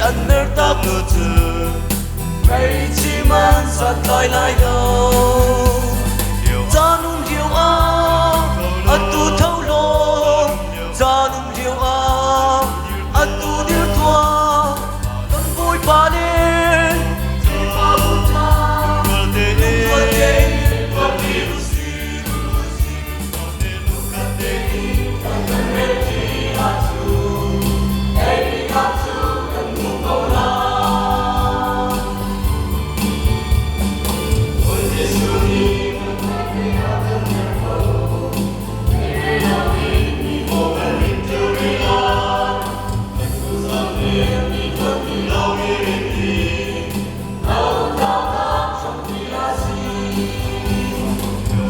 An mertak nu cu meici man santlai lai lo. Caan um lio ah atu tho law, caan um lio ah atu dir tuah, kan Bawipa le Khrihfabu ca lungrual tein tuahti usih. Kan relṭi ahcun teinak cu kan hmu ko lai. Bawi Jesuh nih kan theih a kan herh ko. Thei loin mi maw kan rin ṭheo rih lai. Kan tuzang le mi tuanpi lo i rin ding. Nautaknak hrampi a si.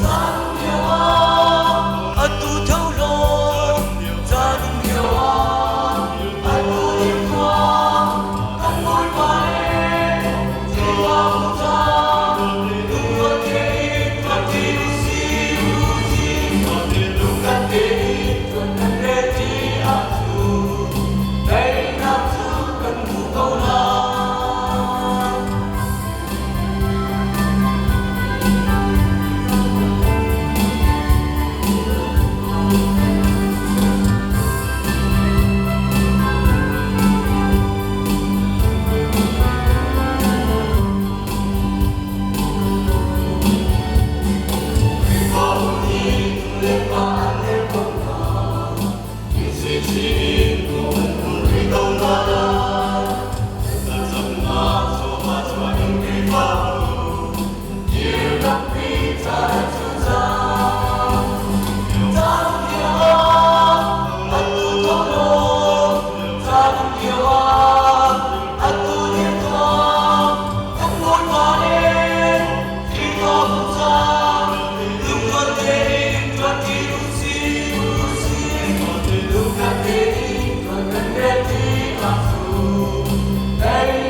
Caan um lio ah atu tho law, caan um lio ah atu dir tuah, kan Bawipa le Khrihfabu ca lungrual tein tuanṭi usih. Lungkhat tein tuan kan relṭi ahcun teinak cu kan hmu ko lai. Khrihfabu nih nulepa an herh ko hna. Chin rih ko hna lai. Thlacamnak chawva chuah in Khrihfabu dirkampi caan cu caan. Caan lio ah atu tho law, caan lio ah atu dir tuah, kan Bawipa le Khrihfabu ca lungrual tein ṭuanṭi usih. Lungkhat tein tuan kan relṭi ahcun.